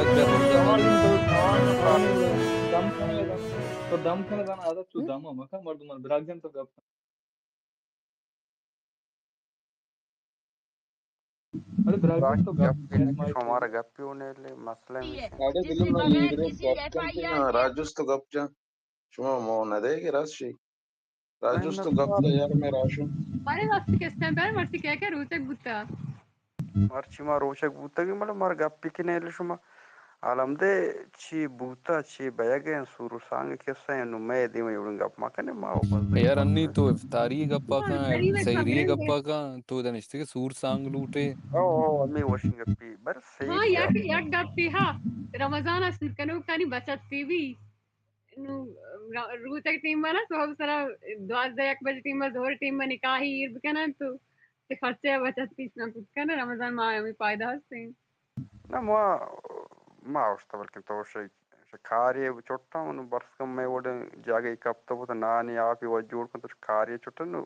اگر رمضان، تو دم کنگ ءَ زان، تو دم کنگ ءَ زان، عادت تو دم ءَ مکن، مردم براگ جن تو گپ۔ ارے براگ جن تو گپ، گپ کنگ کہ شمارا گپی ہونے لے، مسئلہ ہمیش ہے۔ ارے دلم نہ لیڈر گپ کن کہ نا، راجوس تو گپ جن۔ شما مو نہ دے کہ راست شی۔ راجوس تو گپ دے یار، میں راشوں۔ ارے وقت کس ٹائم پر مرچی کیا کیا روچک بوتا؟ مرچی ما روچک بوتگیں، بلے مار گپی کہ نیل شما۔ حال ہمدے چی بوتا، چی بیگ ءَ، سور و سانگ کسہ ءَ، نو مئے دیم ءَ ایوڑیں گپ ما کنے، ما و بس یار انی تو افطاری گپا کن، سحری گپا کن، تو دنشتے کہ سور سانگ لوٹے۔ او، او، ہمیں وشیں گپی، بر صحیح ہاں، یک، یک گپی ہا، رمضان ءَ سور کنوکانی بچت تی بی۔ نوں، را-، روچگ ٹیم ءَ نا، سہب سرا دوازدہ یک بجے ٹیم ءَ، ظہر ٹیم ءَ نکاحی ایر بکنن تو چہ خرچہ ءَ بچت پیش نہ کت کن، رمضان ماہ ءَ ہمے فائدہ ہستیں۔ نہ، ما، ما اوشتا بلکن تو شی، شی کاری چٹا، من برس کم میں وڑ جاگہ کپتا بوتا، نانی آپی وجہ جوڑ کن تو کاری چٹا نو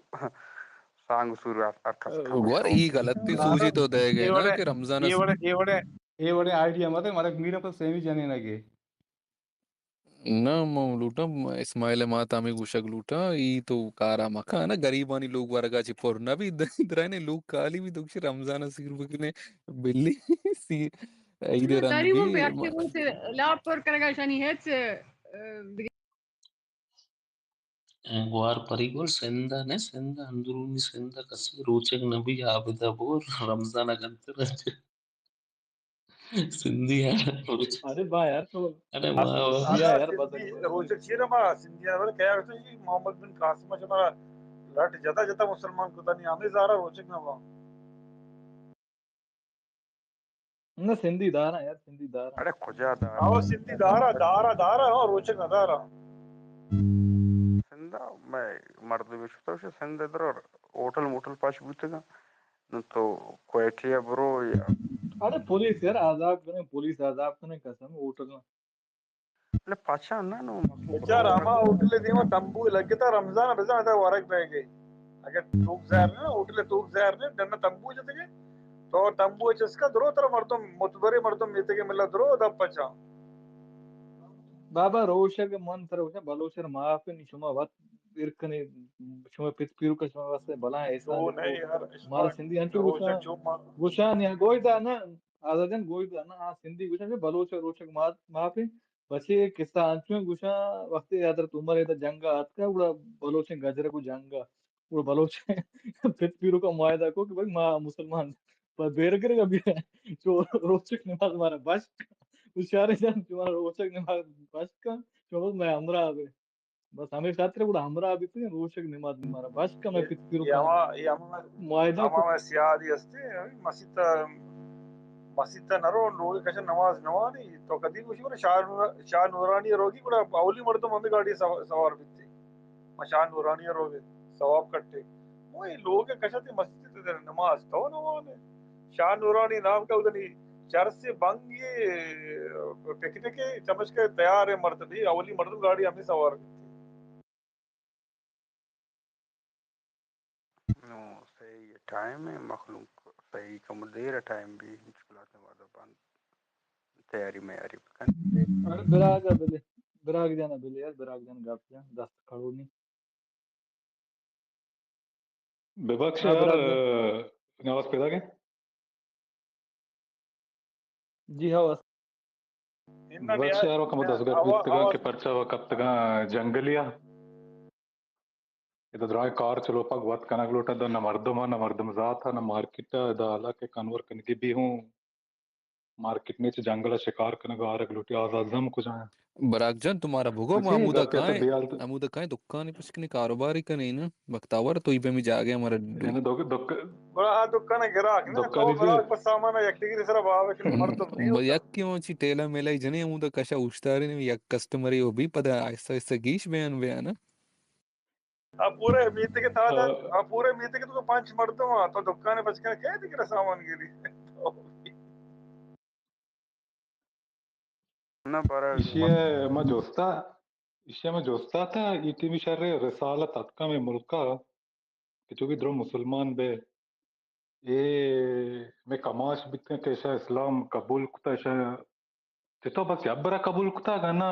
سانگ سور ہر، ہر کس کم گور شوق۔ ای غلطی سوچی تو دے گئے نا کہ رمضان اے وڑے، اے وڑے، اے وڑے آئیڈیا مت ہے، مرک میرا پر سیمی جنے نہ گئے۔ نہ، من لوٹاں اسماعیل ءِ مات ءَ ہمے گوشگ لوٹاں، ای تو کارا مکن نا، گریبانی لوگ ورگا چہ پر نہ بی، درائنے لوگ کالی بی، تو گوشے رمضان ءَ سیر بکنے، بلی سی عید ءِ رند بی۔ لاپ پر کرگا شانی ہچ، ا، گوار پری گل سندھ ءَ نہ، سندھ ءَ اندرونی سندھ ءَ کسے روچگ نہ بی، عابدہ بور رمضان ءَ گنتر سندھی یار۔ ارے با یار تو ارے واہ، واہ۔ سندھی یار سندھی بدل۔ روچگ چیر ما سندھی یار کیا تو جی محمد بن قاسم شما لٹ جتا جتا مسلمان کو تنی ہمیں زارا روچگ نہ با۔ نہ، سندھی دارا یار، سندھی دارا۔ ارے کجا دارا؟ او سندھی دارا، دارا، دارا، او روچگ نہ دارا۔ سندھا میں مردمی شتو شے سندھ در ہوٹل موٹل پاش بوتگا۔ نو تو کوئٹہ ءَ برو یا۔ اڑے پولیس یار عذاب کنے، پولیس عذاب کنے قسم ہوٹل نا۔ اڑے پچا نہ نو۔ بچار ہما ہوٹل دیما تمبو لگتا رمضان بزن ادا ورگ بیگے۔ اگر توک زہر نہ ہوٹل توک زہر نہ ڈن تمبو جتگے۔ تو تمبو چسکا درو تر مردم متبرے مردم میتگے ملا درو دپ پچا۔ بابا روشگ من تر وشا بلوچر معاف نی شما وت ایر کنے، شما پت پیروک شما واسطے بلاہیں احسان تو نہ یار، مارا سندھی انچو گوشاں، گوشاں نیا گوش دار نا، آزاد جان گوش دار نا، آ سندھی گوشاں کہ بلوچ روچگ ما-، معاف ایں۔ بچے قصہ انچو گوشاں، وقتے حضرت عمر ادا جنگ آتکا، گڑا بلوچیں گجرک و جنگ آ، گڑا بلوچ پت پیروکا معاہدہ کو کہ بھائی ما مسلمان پر بیر گرگا بیا، چو روچگ نماز مارا بش کن، ہوشیار جان، شما روچگ نماز بش کن، شما بس میں ہمراہ بے۔ بس ہمے خاطر گڑا ہمراہ بیتگیں روچگ نماز مارا بش کن، میں پت پیروکا اے ہما، اے ہما، معاہدہ ہما کو۔ میں سیادی ہستے، مسیت، مسیت نہ رو، لوگ کش نماز نوانی، تو کدی گوشی گڑا شاہ نور-، شاہ نورانی روگی گڑا اولی مردم ہمیں گاڑی سوا-، سوار بیتے۔ ما شاہ نورانی روگے ثواب کٹے۔ وہ لوگ کشتے مسیت نماز تو نوانے۔ شاہ نورانی نام کا ادنی چرس بنگی پکنک چمچ کے تیار ہے مرد بھی، اولی مردم گاڑی ہمیں سوار بیتے۔ نو صحیح ٹائم ہے، مخلوق صحیح کم دیر ٹائم بھی، انشاءاللہ نماز بند تیاری میاری بکن۔ اڑے براگ ءَ بلے، براگ جان ءَ بلے یار، براگ جان گپ جان، دست کھڑو نہیں۔ ببخش ہاں، یار، براگ جان۔ نواز پیدا گئے؟ جی ہاں، بس۔ بس شہر ءَ کمو دزگٹ بیتگاں کہ پرچا و کپتگاں جنگلیا۔ ادا درائیں کار چلوپگ وت کنگ لوٹاں، نہ مردم ءَ، نہ مردم ذات ءَ، نہ مارکیٹ ءَ، ادا حالانکہ کنور کنگی بھی ہوں مارکیٹ نے چہ جنگل ءَ شکار کنگ ءَ آرگ لوٹی، آزاد زم کجا ہیں؟ براک جان، تو مارا بگو، ما ہمودا کائیں، ہمودا کائیں دکانے پچ کنیں، کاروبارے کنیں نا۔ بختاور تو ای پیمی جاگہ ہمارا یعنی دک-، دک-، گڑا آ دکان ءِ گراک نا، دکان تو ءِ گراک بس سامان ءَ یک دگری سرا بہا بکن، مردم نہیں ہوتا۔ یک کہ چی ٹیلا میلا جنے ہمودا کشا اوشتارے نے، یک کسٹمرے ہو بھی پدا آہستہ آہستہ گیش بیان بیان۔ آ پورے میتگ ءِ تہا، آ پورے میتگ ءِ تو پنچ مردم آ، تو دکان ءَ پچ کن کئے دگرا سامان گری؟ نہ، برا ایشی ءَ ما جستا، ایشی ءَ ما جستا تھا، ای ٹیمی شر رسالت اتکا میں ملکا کہ چونکہ درو مسلمان بے، اے میں کماش بیتکا کہ ایشا اسلام قبول کتا، ایشا چطور بس یک برا قبول کتا گا نا؟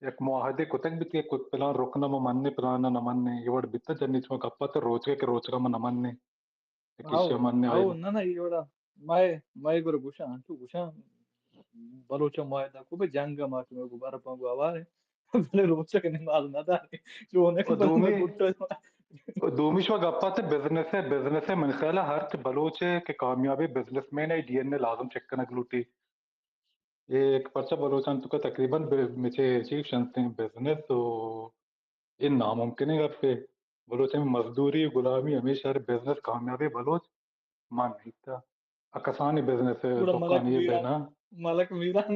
یک معاہدے کتگ بیت کہ کت پلان رکن ما مننے، پلان نہ مننے، یہ وڑ بیتا جنی چما گپا تے روچگے کہ روچگا ما نہ مننے، یک ایشی ہاؤ، مننے آئی ہاؤ، نہ، نہ، یہ وڑا مائے، مائے گورا گوشاں، انچو گوشاں، بلوچ معاہدہ کو بے جنگ ما کہ گو بار پنگو آوارے، بلے روچگ نماز نہ دارے، جو نے او کہ دومی، بلوچ او دومی شو گپا تے بزنس ہے، بزنس ہے، من خیال ہے ہر چ بلوچ ہے کہ کامیابی بزنس مین ہے، ڈی این اے لازم چیک کنگ لوٹی۔ اے یک پرچہ بلوچان تو کہ تقریباً بے-، مچے چی شنتے بزنس و اے ناممکنیں گپے۔ بلوچ ہمیں مزدوری، غلامی، ہمیشہ ہر بزنس کامیابی بلوچ مان نہیں تا۔ ا کسانی بزنس ہے، گڑا ملک دکانی یہ میران، بنا۔ ملک میران،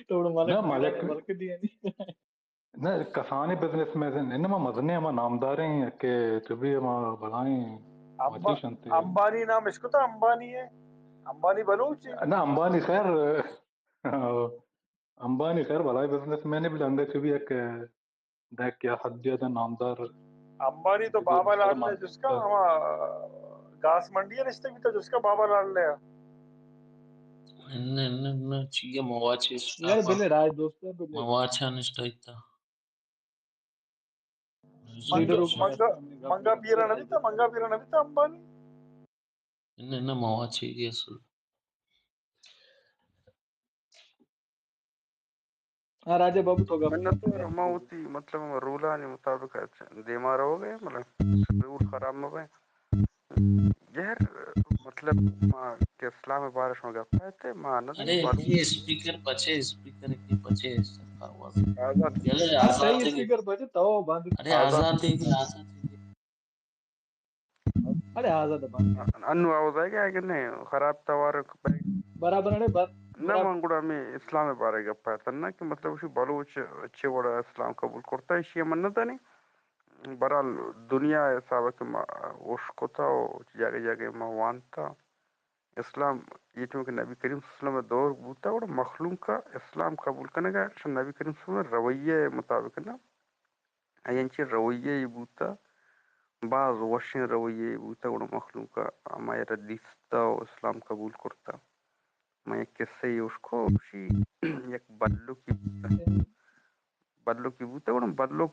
تو گڑا ملک نہ، میران ملک، ملک دیانی۔ نہ، کسانیں بزنس مین، انما مزنیں ہما نامداریں کہ چو بھی ہما بلائیں امبا-، مچی شنتے۔ امبانی نام اشکتا، امبانی ہے؟ امبانی بلوچ ہے؟ نہ، امبانی خیر، امبانی خیر بلائیں بزنس مین ہے، بلے انگا چو بھی یک دہ یا حد یا نامدار۔ امبانی تو بابا لال نے جس کا ہما گاس منڈی ہے نشتے بھی تو جس کا بابا لال نے۔ انہ، انہ، انہ، چیئے مواچے یار، بلے راج دوست ہے، بلے۔ مواچا نشتا ایتا۔ منگا، منگا، منگا پیرا نہ بیتا، منگا پیرا نہ بیتا امبانی۔ انہ، انہ، مواچے گی اصل۔ ہاں، راجہ بابو تو گپ من نہ تو ما وتی مطلب ہما رولانی مطابق دیما رہو گے، مطلب رول خراب مہ بے۔ یار، مطلب ما کہ اسلام بارش میں گپ ہے تے ما نہ ارے، بات یہ اسپیکر بچے، اسپیکر کی بچے، آواز۔ آزاد۔ یلے ہاں، آزاد صحیح تھی۔ اسپیکر بچے تو بند۔ ارے، آزاد۔ آزاد تھی، آزاد تھی۔ اڑے آزاد بند۔ انو آواز آئے گا کہ نہیں؟ خراب توار۔ برابر اڑے بند۔ نہ، برابر۔ من گڑا ہمیں اسلام بارے گپ اتنا کہ مطلب اسی بلوچ چے وڑا اسلام قبول کرتا، اسی من نہ تانی۔ برحال دنیا حساب کہ ما اوش کتا و جاگہ جاگہ ما وانتا۔ اسلام یہ چونکہ نبی کریم صلی اللہ علیہ وسلم دور بوتا، گڑا مخلوق کا اسلام قبول کنگا نبی کریم صلی اللہ علیہ وسلم رویہ مطابق نہ۔ آئی انچیں رویہ یے بوتہ، باز وشیں رویہ یے بوتہ، گڑا مخلوق ءَ ہمایرا دیستہ و اسلام قبول کرتہ۔ من یک قصہ یے اشکو، گوشی یک بلکے بوتہ۔ بلکے بوتہ، گڑا بلک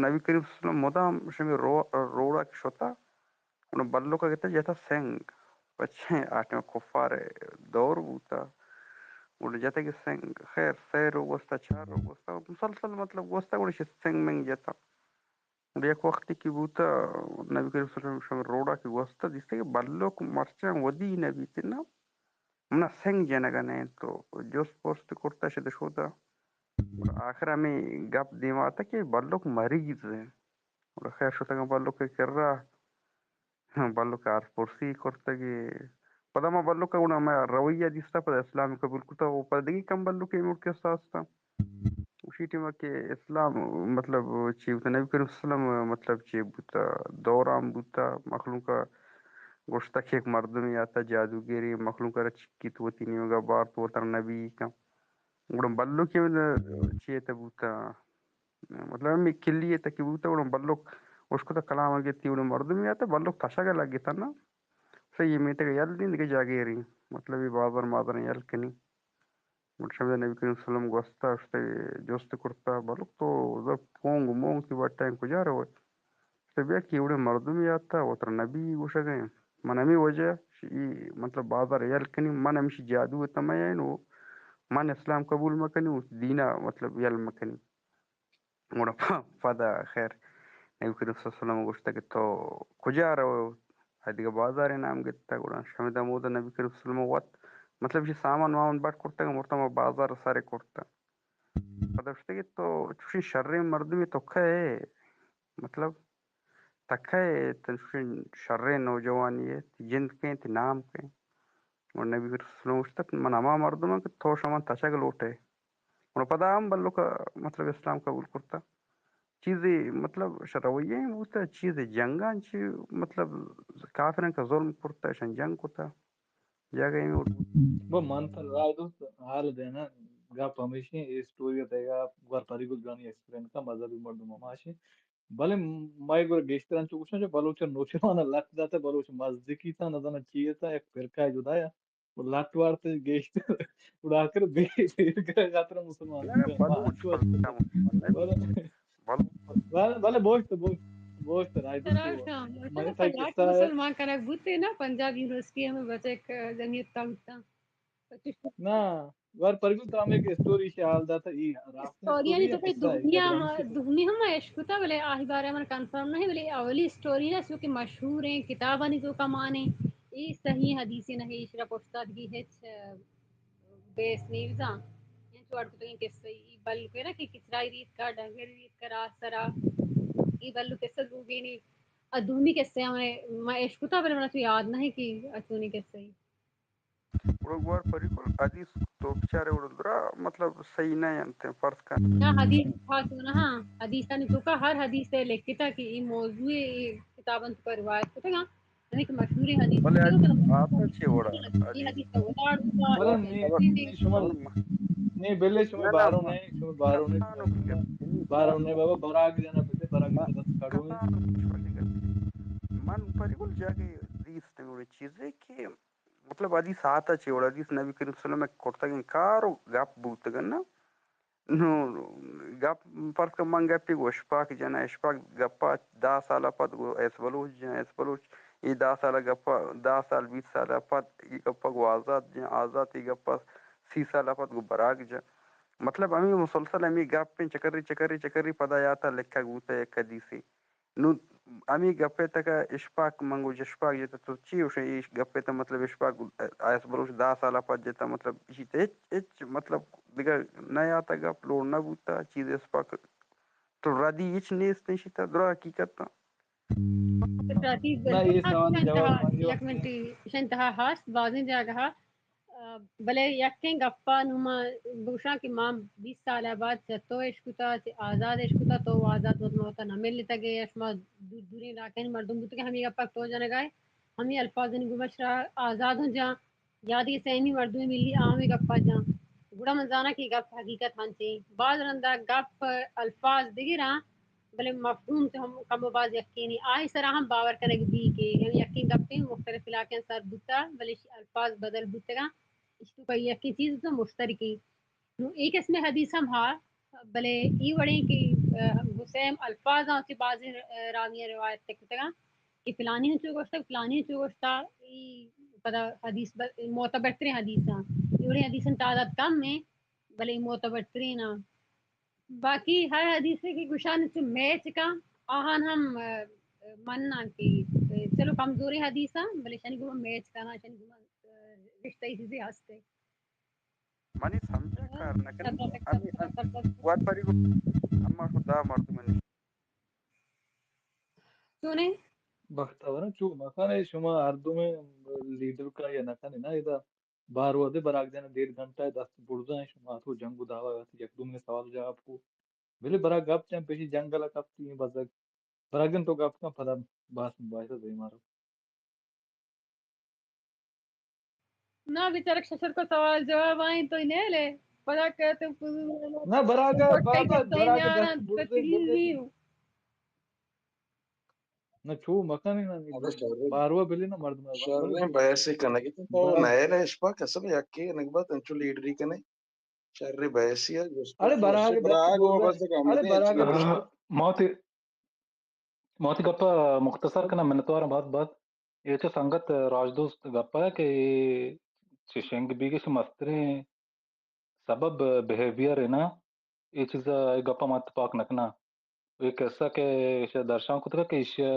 نبی کریم صلی اللہ علیہ وسلم مدام شمی رو-، روڑا کہ شتہ، گڑا بلک ءَ گتہ جتہ سنگ، پچیں آ ٹائم کفار ءِ دور بوتہ، گڑا جتگ سنگ، خیر، سئے رو گوستہ، چار رو گوستہ، مسلسل مطلب گوستہ، گڑا چہ سنگ منگ جتہ۔ گڑا یک وختے کہ بوتہ، نبی کریم صلی اللہ علیہ وسلم روڑا کہ گوستہ، دیستہ کہ بلک مرچاں ودی نہ بیت نا، منا سنگ جنگ ءَ نہ انت، تو جست پرست کرتہ، شد شودہ۔ گڑا آخر ہمے گپ دیما آتہ کہ بلک مریض انت۔ گڑا خیر شتگاں بلک ءِ کرا، بلک ءَ حال پرسی کرتگ ءُ پدا ما بلک ءَ گڑا ما رویہ دیستہ، پدا اسلام قبول کتہ ءُ پدا دگہ کم بلکے مڑ قصہ استاں۔ اسی ٹائم کہ اسلام مطلب چی بوتہ، نبی کریم صلی اللہ علیہ وسلم مطلب چی بوتہ، دوران بوتہ، مخلوق ءَ گوشتہ کہ یک مردمے آتہ جادوگرے، مخلوق ءَ را چکیت وتی نیمگا بارت وترا نبی کن۔ گڑا بلوک ءَ چی ات بوتہ، مطلب ہمے کلی ءِ تکی بوتہ، گڑا بلوک اشکتہ کلام ءَ گتی، گڑا مردمے آتہ بلوک تشگ ءَ لگتہ نا۔ سہی میتگ ءَ یل دیں دگہ جاگہ ریں، مطلب اے بازار مازار یل کنی۔ گڑا شمدا نبی کریم صلی اللہ علیہ وسلم گوستہ، اشتہ جست کرتہ، بلوک تو زر پونگ مونگ تی بٹائیں کجا روئے؟ گوشتہ بیا کہ اوڑے مردمے آتہ، وترا نبی گوشگ ءَ۔ من ہمے وجہ ای مطلب بازار یل کنی، من ہمشی جادو ءِ تمہ ءَ آں و من اسلام قبول مکنی و دین ءَ مطلب یل مکنی۔ گڑا پ-، پدا خیر نبی کریم صلی اللہ علیہ وسلم گوشتہ کہ تو کجا روئے؟ آ دگہ بازارے نام گپتہ، گڑا شمدا ہمودا نبی کریم صلی اللہ علیہ وسلم وت مطلب چی سامان وامان بٹ کرتگ، مرتہ ہما بازار سرے کرتہ۔ پدا گوشتہ کہ تو چوشیں شریں مردمے تو کئے ئے؟ مطلب تہ کئے ئے؟ تہ چوشیں شریں نوجوانے ئے، تئی جند کئے انت، تئی نام کئے انت؟ گڑا نبی کریم صلی اللہ علیہ وسلم گوشتہ من ہما مردم آں کہ تو شہ من تچگ لوٹ ئے۔ گڑا پدا ہم بلوک ءَ مطلب اسلام قبول کرتہ۔ چیزے مطلب شہ رویہ ایں بوتہ، چیزے جنگاں چی مطلب کافراں کہ ظلم کرتہ، اشاں جنگ کتہ۔ جاگہ ایں۔ وہ من تر راج دوست حال دینا، گپ ہمیشی ایں، اے اسٹوری ءِ تہا گوار پری گل جوانی ایکسپلین کا، مذہبی مردم ہماشی۔ بلے مئے گورا گیشتر انچو گوشاں جو بلوچ نوجوان لٹ داتہ، بلوچ مزدکی تا، نزاناں چی تا، یک فرقہ جدا یا۔ لٹ وارت گیشت، گڑا کر بے، بے خاطر مسلمان نہ، بلوچ بلے، بلے، بلے، بلے، بوشت، بوشت، بوشت، رائی بوشت۔ مگہ تئی قصہ ہے۔ مسلمان کنگ بوتے نا، پنجاب یونیورسٹی ہمیں بچک جمعیت تا بوتا۔ نہ، ور پرگل تو ہمیں کہ اسٹوری سے حال داتا، ای راست اسٹوری اسٹوری تو ہے، کہ قصہ ہے، دومی ہم، دومی ہم اشکتا، بلے آہی بارے من کنفرم نہیں، بلے اولی اسٹوری ہے، جو کہ مشہور ہیں، کتابانی تو کمانے، ای صحیح حدیث نہیں، ایشرا پشتادگی ہچ، بیس نیوزاں، انچو اڈ کتگیں قصہ ای بلکہ نا کہ کچرائی ریت کا، ڈنگر ریت کا، راہ سرا، ای بلو قصہ بوگینی۔ ا دومی قصہ ہمیں، ما اشکتا، بلے منا تو یاد نہیں کہ اچونی قصہ ای۔ گڑا گوار پری کل حدیث تو بچارے گڑا درا مطلب صحیح نہ انت، فرض کن۔ نہ، حدیث خاص نہ، ہاں، حدیثانی توکا ہر حدیث ء لکھتا کہ ای موضوع ای کتاباں توکا روایت کتگا، یعنی کہ مشہور حدیث بلے کتگا، حدیث آتا چے وڑا؟ ای حدیث تو وڑا بلے نہیں، نہیں، شما، نہیں، بلے شما نہ، نہ، بارو نہیں، شما بارو نہیں، بارو نہیں بابا، براگ جانا بلے، براگ جانا دست کاٹو۔ من پری کل جاگے دیست گڑے چیزے کہ مطلب، حدیث آتا چے وڑ؟ حدیث نبی کریم صلی اللہ علیہ وسلم ء کرتگیں کار و گپ بوتگ انت۔ نو گپ، فرض کن من گپے گوں اشفاق جناں، اشفاق گپا دہ سال ء پد گوں ایس بلوچ جناں، ایس بلوچ اے دہ سال ء گپا، دہ سال، بیست سال ء پد اے گپا گوں آزات جناں، آزات اے گپا سی سال ء پد گوں براگ جناں۔ مطلب، ہمے مسلسل ہمے گپ انت، چکری، چکری، چکری پدا یاتا لکھگ بوتہ یک حدیثے۔ نوں ہمے گپ ء تک ء اشپاک من گوش، اشپاک جت تو چی گوش؟ اے گپ ء تک مطلب اشپاک آیس بلوچ دہ سال ء پد جت، مطلب ایشی تک ہچ، ہچ مطلب دگہ نہ یات ء گپ لوڑ نہ بوت ء چیز اشپاک تو ردی ہچ نیست ایشی تک درا حقیقت ء۔ ردی نہ، اے سوال ء جواب من یک منٹی ایشی تہا ہست، بازیں جاگہ ء بلے یکیں گپا نوں ما بگوشاں کہ ما بیست سال ء بعد چہ تو اش کتا، چہ آزاد اش کتا، تو آزاد وت ما وتا نہ ملتگ ئے، اش ما دور دوریں علاقہانی مردم بوتگ، ہمے گپا تو جنگا ئے، ہمے الفاظانی گوما شرا آزاد ہوں جاں، یا دگہ سیمی مردمے ملی آ ہمے گپا جاں۔ گڑا من زاناں کہ گپ حقیقت ہنچیں۔ باز رندا گپ الفاظ دگراں، بلے مفہوم تو ہم کم و باز یکینی۔ آئی سرا ہم باور کنگ بی کہ ہم یکیں گپیں مختلف علاقہاں سر بوتا، بلے اشی الفاظ بدل بوتگاں۔ اشی توکا یکیں چیز تو مشترکیں۔ نوں اے قسم حدیث ہم ہا، بلے اے وڑیں کہ، اه، گوں سیم الفاظاں وتی بازیں، اه، راویاں روایت کتگاں کہ فلانی ہنچو گوشتگ، فلانی ہنچو گوشتا، اے پدا حدیث ب-، معتبر تریں حدیثاں۔ اے وڑیں حدیثاں تعداد کم ہیں، بلے معتبر تریناں۔ باقی ہر حدیثے کہ گوشان چو میچ کن، آہان ہم، اه، مناں کہ، اه، چلو کمزوریں حدیثاں، بلے شانی گوما میچ کناں، شانی گوما، اه، رشتہ ای چیزے ہستے۔ منی سمجھ ء کار نہ کنت۔ ہمے وت پری گو اما خدا مردم نش۔ چونے؟ بختاور چو مکن ئے شما ہر دومیں لیڈر کا یا نہ کنے نا ادا بار وہدے براک جان ڈیڑھ گھنٹہ دست برزا ہیں شما تو جنگ و دعوا یک دومیں سوال جواب کو۔ بلے برا گپ چن پیشی جنگل ء کپتی ہیں بزگ۔ برا گن تو گپ کن پدا باس مباحثہ دے مارو۔ نا بیچارک ششر کو سوال جواب آئیں تو نیلے۔ پدا کہ تو فضول نہ برا گا بابا برا گا دست بردے بردے۔ نہ چو مکن نا۔ باروا بلے نا مردم شریں بحث کنگی تو نئے رہش پا قسم یکی نگبت انچو لیڈری کنے۔ شر بحثی ہے، جست اڑے و براگ پرسش۔ براگ و بس۔ اڑے براگ۔ ما وتی، ما وتی گپ ء مختصر کناں، منتواراں باز باز۔ اے چہ سنگت راجدوست گپ ء کہ چہ شنگ بیگ ء مستریں سبب بیہیویئر ء نا، اے چیز ء، اے گپ ء ما اتفاق نہ کناں۔ اے قصہ کہ ایشی ء درشان کتگ کہ ایشی ء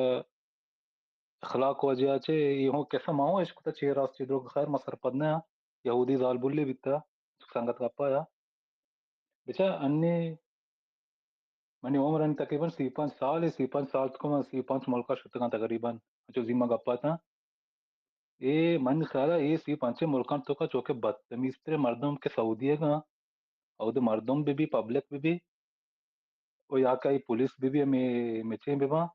اخلاق وجہ ء چہ اے ہوں کسہ ما ہوں اشکتہ چے راست چے دروگ، خیر ما سرپد نہ آں۔ یہودی زالبولے بیتہ، سنگت گپا یا۔ بچا انی منی عمر انی تقریباً سی پنچ سال، سی پنچ سال تکو من سی پنچ ملکا شتگاں تقریباً، انچو زیما گپا تاں۔ اے من خیالا اے سی پنچیں ملکان توکا چوکہ بدتمیز تریں مردم کہ سعودی گاں، اود مردم بہ بی، پبلک بہ بی، و یا کہ اے پولیس بہ بی، ہمے مچیں بہ باں،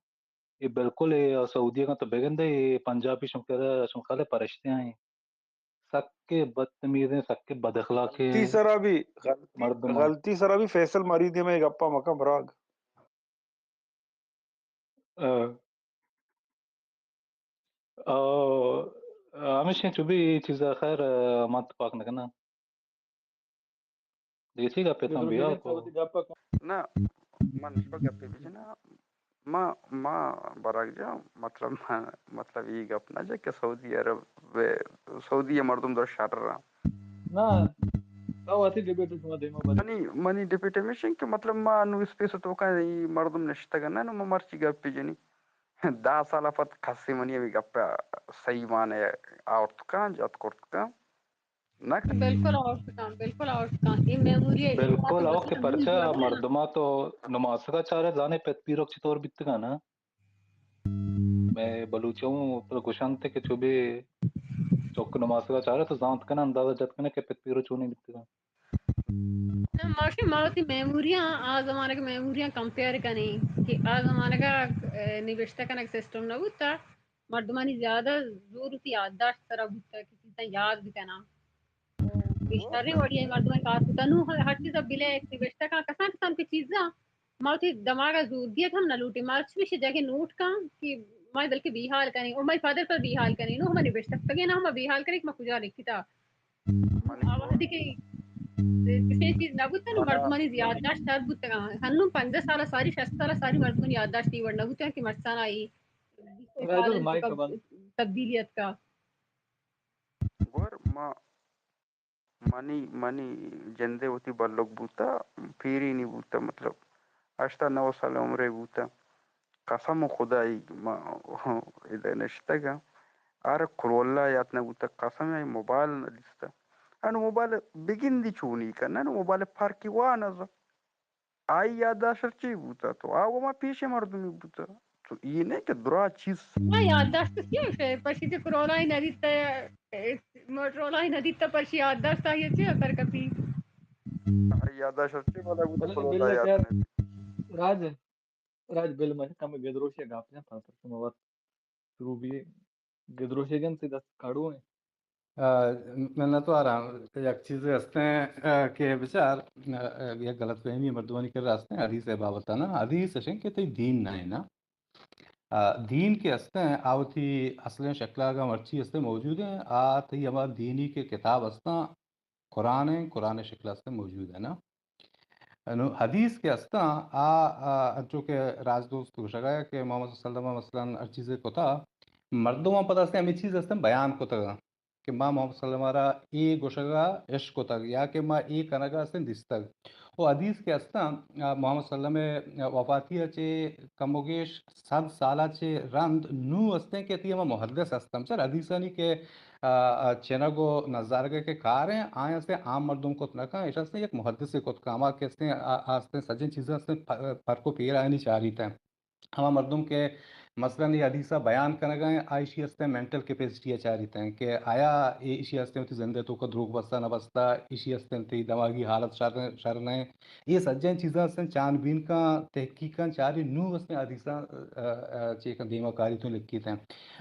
اے بالکل اے سعودی گاں تو بگندے، اے پنجابی شمکرا شمکرا پرشتے آئیں۔ سکے بدتمیزیں، سکے بد اخلاقیں غلطی سرا بھی، غلطی، مردم۔ غلطی سرا بھی فیصل مریدی میں گپا مکن براگ۔ آ، آ، ہمیشیں چو بھی چیزا خیر، من اتفاق نہ کناں۔ دیسی گپے تاں بیا کو۔ نہ، من شو گپے بجنا۔ ما، ما برگ جا، مطلب، ما، مطلب، یہ گپ نہ جا کہ سعودی عرب، سعودی مردم در شر رہا۔ نہ، تو وتی ڈبیٹ شما دیما بجا۔ منی، منی ڈبیٹ ہمیشن کہ، مطلب، ما نو اسپیس تو کا یہ مردم نشتگ نہ، نو ما مرچی گپ جنی۔ دہ سال پد کسی منی ہمیں گپ صحیح مانے آورت کن، جت کرت کن۔ نہ کہ بالکل آورت کن، بالکل آورت کن۔ یہ میموری ہے، یہ بالکل بات آورت کہ بالکل پرچا مطلب ہے نا۔ مردما تو نماسگا چارے زانے پت پیرک چطور بیتگا نا۔ میں بلوچوں پر گوشنت کہ چو بھی چک نماسگا چارے تو زانت کن اندازہ جت کن کہ پت پیرو چونی بیتگا۔ نہ، ما وتی میموریاں، آ زمانگ میموریاں کمپیئر کنیں کہ آ زمانگ ء، اے، نبشتہ کنگ سسٹم نہ بوتا، مردمانی زیادہ زور وتی یادداشت سرا بوتا کہ چیزاں یاد بکناں۔ بہتریں وڑی ء مردماں کار کتا۔ نوں ہر، ہر چیز ء بلے نبشتہ کن کسان کسان کہ چیزاں ما وتی دماغ ء زور دیگ ہم نہ لوٹیں۔ ما چمیشی جاگہ نوٹ کن کہ ما بلکہ بیحال کنیں اور مائی فادر پر بیحال کنیں۔ نوں ہما نبشتہ کتگیں نا ہما بیحال کنیں کہ ما کجا لکھتا۔ آ وہدی کہ کسے چیز نہ بوتن، مردمانی یادداشت تر بوتگاں۔ ہنوں پنجاہ سال ساری، شست سال ساری مردمانی یادداشت ای وڑ نہ بوتگاں کہ مرچاں آئی بیست سال تبدیلی اتکا۔ گور ما، منی، منی جندے وتی بلک بوتا، پیری نی بوتا، مطلب، ہشتاد نود سال عمرے بوتا۔ قسم خدائی ما ادا نشتگاں۔ آر کرولا یات نہ بوتا، قسم ء موبائل نہ دیستا۔ انو موبائل بگندی چونی کن، انو موبائل پرکی وا نہ زا۔ آئی یادداشت چی بوتا تو؟ آ وما پیش مردمی بوتا۔ تو ای نہ کہ درا چیز۔ ما یادداشت چی شے؟ پشی تے کرولا ہی نہ دیتا، اے، موٹرولا ہی نہ دیتا، پشی یادداشت آئی چی اثر کپی؟ آئی یادداشت چی بولا بوتا؟ بلے کرولا بلے یاد خیر، نہ۔ راج، راج بل من کم گدروشے گاپ جان تھا، پر شما وقت شروع بھی گدروشے گن سے دست کھڑو ہیں۔ آ، منتوار آں۔ یک چیزے ہستیں، آ، کہ بچار، آ، یک غلط فہمی مردمانی کرا ہستیں حدیث ء بابت ء نا۔ حدیث اشیں کہ تئی دین نہ ہے نا۔ آ، دین کہ ہستیں، آ وتی اصلیں شکل ء اگاں مرچی ہستیں موجود ہیں، آ تئی ہما دینی کہ کتاب ہستاں، قرآن ہیں، قرآن شکل ہستیں موجود ہے نا۔ انو حدیث کہ ہستاں، آ، آ، انچو کہ راج دوست گوشگا ہے کہ محمد صلی اللہ علیہ وسلم مثلاً ہر چیزے کتا، مردماں پدا ہستیں ہمیں چیز ہستیں بیان کتگا کہ ما محمد صلی اللہ علیہ وسلم را اے گوشگا اش کتگ یا کہ ما اے کنگا ہستیں دیستگ۔ و حدیث کہ ہستاں، آ، محمد صلی اللہ علیہ وسلم وفاتی چے کم و گیش صد سالا چے رند نو ہستیں کہ تی ہما محدث ہستم چر حدیثانی کہ آ، آ، چنگ و نزارگ ء کہ کار ہیں، آیاں استیں عام مردم کت نہ کن، ایش استیں یک محدثے کت کن، ہما کہ استیں، آ، آ استیں سجیں چیزاں استیں پ-، پرک و پیر آیانی چاریت ہیں۔ ہما مردم کہ مثلاً یہ حدیث ء بیان کنگ ء ہیں، آ ایشی استیں مینٹل کیپیسٹی ء چاریت ہیں کہ آیا اے-، ایشی استیں وتی زند ء توکا دروگ بستہ نہ بستہ، ایشی استیں تئی دماغی حالت شر، شر نہ ہیں۔ یہ سجیں چیزاں استیں چان بین کن، تحقیق کن، چاری نو استیں حدیثاں، آ، آ، چے کن دیما کاری تو لکھیت ہیں۔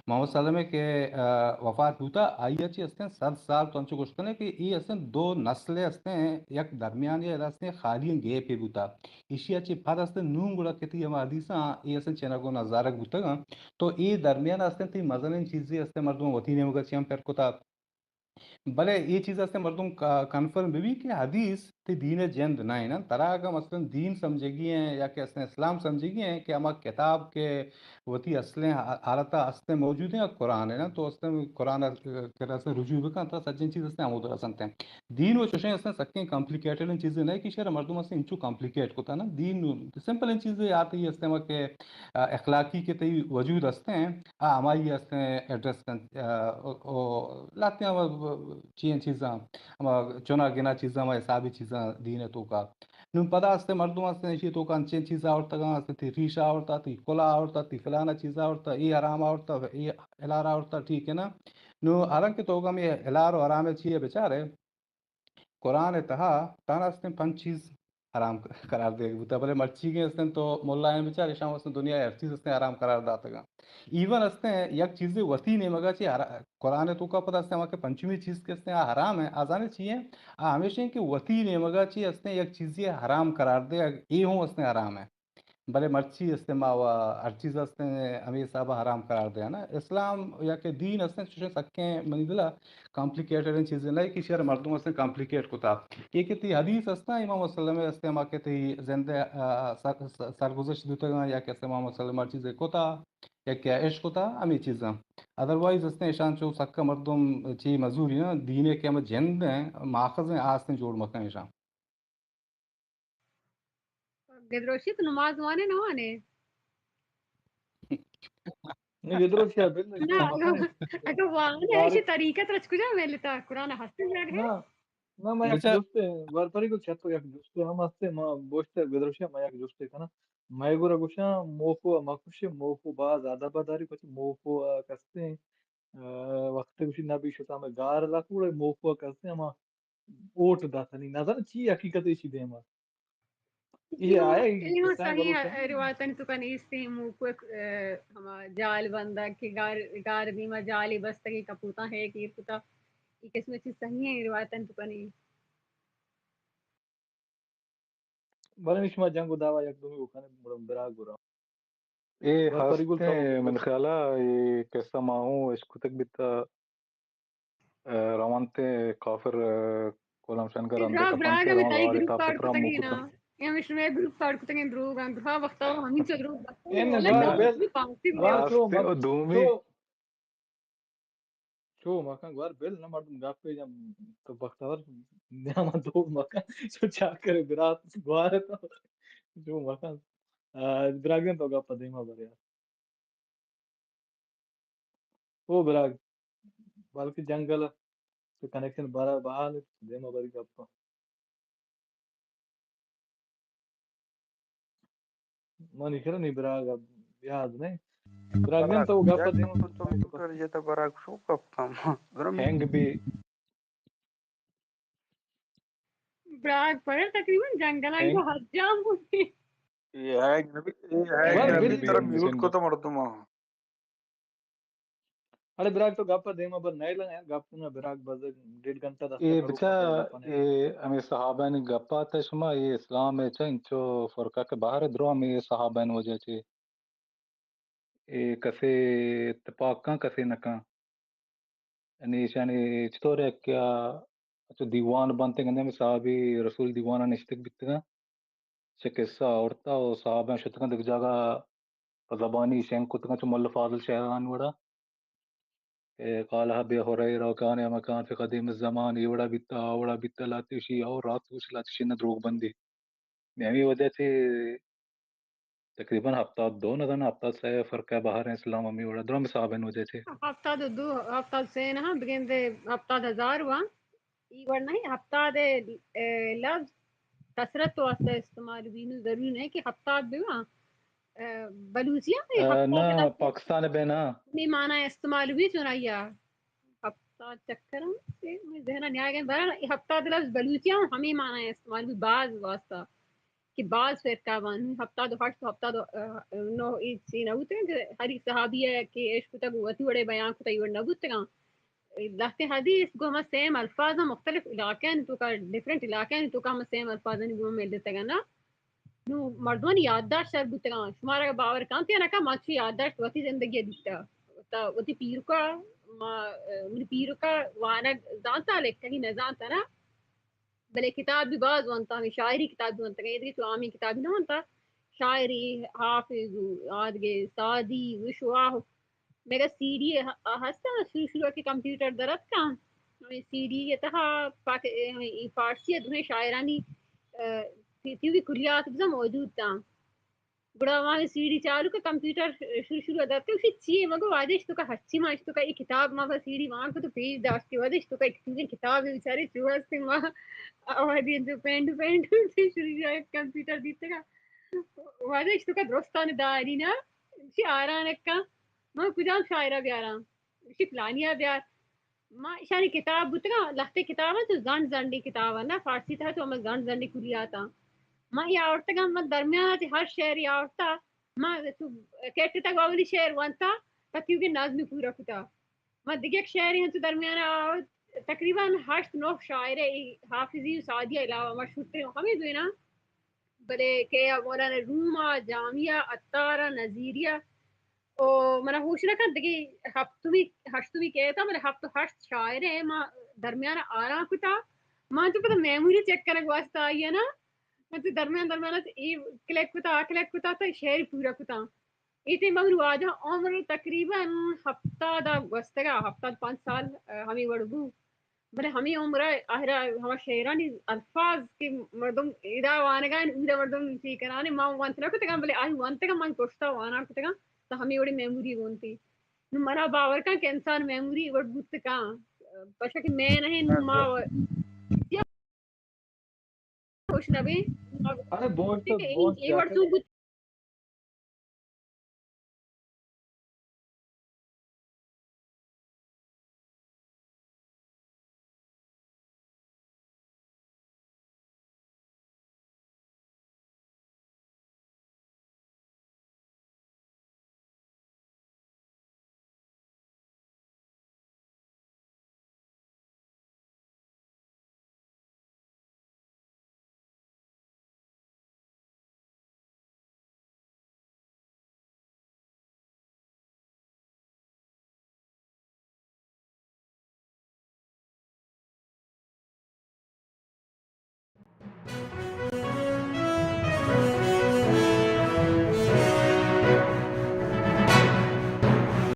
محمد صلی اللہ علیہ وسلم کہ، آ، وفات بوتا، آئی ء چی استیں صد سال تو انچو گوشت کنے کہ اے استیں دو نسل استیں، یک درمیان یا استیں خالی گیپے بوتا۔ ایشی ء چی پد استیں نون گڑا کتی ہما حدیثاں اے استیں چنگ و نزارگ بوتگاں۔ تو اے درمیان استیں تی مزنیں چیزے استیں مردم وتی نیمگا چی ہم پر کتا۔ بلے اے چیز است مردم ک-، کنفرم بہ بی کہ حدیث تی دین جند نہ انت۔ ترا اگاں مثلاً دین سمجھگی ہیں یا کہ اصلاً اسلام سمجھگی ہیں کہ ہما کتاب کہ وتی اصلیں حا-، حالتا استیں موجود ہیں، قرآن ہے نا، تو استیں قرآن کرا سے رجوع بکن، ترا سجن چیز استیں ہمود رسنت ہیں۔ دین و چوشیں استیں سکیں کمپلیکیٹڈ چیزیں نہیں کہ شر مردم استیں انچو کمپلیکیٹ کتا نا۔ دین سمپل چیزیں آتی استیں کہ، آ، اخلاقی کہ تئی وجود استیں، آ ہمائی استیں ایڈریس کن، آ، او، او، لہتیں ہما چین چیزاں، ہما چنا گنا چیزاں، ہما حسابی چیزاں دین ء توکا۔ نوں پدا استیں مردم استیں ایشی توکا انچیں چیز آورتگاں، استیں تی ریش آورتا، تی کلا آورتا، تی فلانا چیز آورتا، ای حرام آورتا، ای حلال آورتا، ٹھیک ہے نا؟ نوں حالانکہ توکا ہمیں حلال و حرام چیئے بچارے، قرآن ء تہا تہنا استیں پنچ چیز حرام قرار دیگ بوتا، بلے مرچیگیں استیں تو ملا ہیں بچار، اشاں استیں دنیا ء ہر چیز استیں حرام قرار داتگاں۔ ایون استیں یک چیزے وتی نیمگا چی حرا-، قرآن ء توکا پدا استیں ہما کہ پنچمی چیز کہ استیں آ حرام ہیں، آ زانے چی ہیں؟ آ ہمیش ہیں کہ وتی نیمگا چی استیں یک چیزے حرام قرار دے، اے ہوں استیں حرام ہیں۔ بلے مرچی استیں ما و ہر چیز استیں ہمے حساب ءَ حرام قرار دیاں نا۔ اسلام یا کہ دین استیں چوشیں سکیں منی دل ءَ کمپلیکیٹڈیں چیزے نہ کہ شر مردم استیں کمپلیکیٹ کتا۔ یہ کہ تئی حدیث استاں امام مسلم استیں ہما کہ تئی زند ءَ، آ، سر-، سر-، سرگزشت دوتگاں یا کہ استیں امام مسلم ہر چیزے کتا یا کہ عشق کتا ہمے چیزاں۔ ادروائز استیں اشان چو سکا مردم چی مزوری نا دین ءَ کہ ہم جند ہیں ماخذ ہیں آستیں جوڑ مکن اشان۔ گدروشی تو نماز وانے نہ وانے؟ نہ، گدروشی ءَ بل نہ، اگہ، اگہ وانے، ایشی طریقہ ترا چ کجا ملتا؟ قرآن ہستے جاگہ؟ نہ، نہ، ما یک جستے، ورپری کو چتو یک جستے ہم ہستے، ما بوشتے گدروشی ما یک جستے کنا۔ مئے گورا گوشاں، موفو ءَ مکشے، موفو باز ادب ءَ داری، پچے موفو ءَ کستیں، آ، وقت گوشی نبی شتا ہمیں گار لکوڑے، موفو ءَ کستیں ہما اوٹ داتنی۔ نظر چی حقیقت ایشی دیما؟ اے آیا، اے ہاں، صحیح روایتانی تو کن ایستے ہیں، موفو ءَ، آ، ہما جال بندہ کہ گار، گار دیما جالے بستگی کپوتا ہے کہ کتا، یہ قسم چیز صحیح ہے روایتانی تو کن۔ بلے شما جنگ و دعوا یک دومی بکنے، مڑا براگ برا۔ اے ہستیں، من خیالا اے قصہ ما ہوں اشکتگ بیتا، آ، روانتے کافر، آ، کولم شنگر اندے براگ، براگ ہمیں تائی گروپ کار کتگی نا۔ اے ہمیں شما گروپ کار کتگی دروگ اند۔ ہاں، وقتا ہمیں چو دروگ بکنے۔ دومی چو مکن گوار بل نہ مردم گپے جم تو بختور نیاما دو مکن چو چاکر برات گوار تو چو مکن، آ، براگن تو گپ دیما بریا۔ او براگ، بلکہ جنگل تو کنیکشن برا بحال دیما بری گپ۔ منی کرا نی براگ یاد نہیں۔ براگ نہ تو گپ دیم۔ تو میوٹ کر جتا براگ شو گپ کم۔ درم ہینگ بی۔ براگ پر تقریباً جنگل آئی ہر جام بوتی۔ اے ہینگ نبی، اے ہینگ نبی، ترا میوٹ کو تو مردم۔ اڑے براگ تو گپ ء دیم ء بر نئیل ء، گپ نہ براگ بز ڈیڑھ گھنٹہ دست اے بچا، اے ہمیں صحابانی گپ آتا شما، اے اسلام ء چا انچو فرقہ کہ بہر درو ہمیں صحابانی وجہ چے اے کسے اتفاق کن کسے نہ کن۔ یعنی ایشانی چطور ہے کہ اچو دیوان بنتے گندے ہمیں صحابی رسول دیوان نشتگ بیتگاں۔ چہ قصہ آورتا و صحابہ شتگاں دگہ جاگہ پہ زبانی شنگ کتگاں چو ملا فاضل شہران وڑا کہ قال ابی ہریرہ کان مکان فی قدیم الزمان، اے وڑا بیتا، آ وڑا بیتا، لاتشی او راست گوش لاتشی نہ دروگ بندی۔ ہمیں وجہ چہ تقریباً ہفتاد دو نہ زاناں، ہفتاد سئے فرقہ بہر اسلام ہمیں وڑا درم صاحب وجہ چہ۔ ہفتاد دو، ہفتاد سئے نہ، بگندے ہفتاد ہزار وا۔ ای وڑ نہیں، ہفتاد، اے، لفظ کثرت واسطہ استعمال بی، نو ضروری نہیں کہ ہفتاد بی وا۔ اے، بلوچی ہم اے، ہفتاد نہ، لفظ پاکستان بے نا۔ نی معنی استعمال بی چون آیا۔ ہفتاد چکر ہم، اے، مئے ذہن ء نیاگ ء۔ بہرحال، اے ہفتاد لفظ بلوچی ہم ہمیں معنی استعمال بی باز واسطہ۔ کہ باز فرقہ بان، ہفتاد و ہشت و ہفتاد و نو ای چی نہ بوتگاں کہ ہر یک صحابی ء کہ اش کتگ وتی وڑے بیان کتگ، ای وڑ نہ بوتگاں۔ لہتیں حدیث گوں ہما سیم الفاظ ء مختلف علاقہانی توکا، ڈفرنٹ علاقہانی توکا ہما سیم الفاظانی گوں ملتگاں نا۔ نوں مردمانی یادداشت شر بوتگاں۔ شمارا اگہ باور کنت یا نہ کنت، ما چی یادداشت وتی زندگی ء دیتگ۔ تا وتی پیرکا، ما، منی پیرکا وانگ زانتا، لکھگی نہ زانتا نا۔ بلے کتاب بھی باز وانتا، ہمے شاعری کتاب بھی وانتگ، اے دگہ تو عامی کتابی نہ وانتا۔ شاعری، حافظ، آدگہ سعدی، وشواہ، مگہ سی ڈی ہ-، ہستاں، شروع شروع کہ کمپیوٹر در اتکاں، ہمے سی ڈی ء تہا پاک-، ہمے فارسی ء دوہیں شاعرانی، ا، تی-، تیوگی کلیات بزاں موجود تاں۔ گڑا ما ہمے سی ڈی چالو کہ کمپیوٹر شروع شروع ء در اتکاں، گوشی چی اے؟ مگو وادے اشتوکا ہرچی ما اشتوکا اے کتاب ما پہ سی ڈی مان کت و پیش داشت کہ وادے اشتوکا یک چیزیں کتابے بیچارے چو ہستیں ما آوادی انچو پینڈ پینڈ شروع شروع ء کمپیوٹر دیتگا۔ وادے اشتوکا درستان داری نا، گوشی آران اکاں۔ من کجام شاعرا بیاراں؟ گوشی فلانیا بیار۔ ما ایشانی کتاب بوتگاں، لہتے کتاباں چو زنڈ زنڈی کتاباں نا، فارسی تہا چو ہمے زنڈ زنڈی کلیاتاں۔ ما اے آورتگاں، من درمیانا چہ ہر شعرے آورتا، ما چو کیٹتگ اولی شعر وانتا، پہ تیوگیں نظمی پورا کتا۔ ما دگہ یک شعرے ہم چو درمیانا آورت، تقریباً ہشت نو شاعرے، اے حافظی و سعدی علاوہ مشہورتریں ہمے دوئیناں۔ بلے کہ مولانا روم ءَ، جامی ءَ، عطار ءَ، نظیری ءَ، او منا ہوش نہ کنت دگہ ہپتمی، ہشتمی کئے ات، بلے ہپت ءُ ہشت شاعر ءَ ما درمیان ءَ آرام کتا۔ ما تو پدا میموری چیک کنگ واسطہ آئی ءَ نا، من تو درمیان درمیان ءَ اے کلک کتا، آ کلک کتا، تا شعر پورا کتا۔ اے ٹائم ءَ منی واجہ عمر تقریباً ہپتاد ءَ گوستگ ءَ، ہپتاد پنچ سال، آ، ہمے وڑ بو۔ بلے ہمے عمر ءَ آہرا ہما شعرانی الفاظ کہ مردم ادا وانگا انت، اودا مردم چی کنانے، ما ونت نہ کتگاں، بلے آئی ونتگاں، من پشتا وانان کتگاں، تو ہمے وڑی میموری گونتی۔ نو منا باور کن کہ انسان میموری وڑ بوت کن، پرچا کہ میں نہیں، نو ما و-، یا خوش نہ بے۔ ارے بوت، کہ اے، بوت اے وڑ تو بوت۔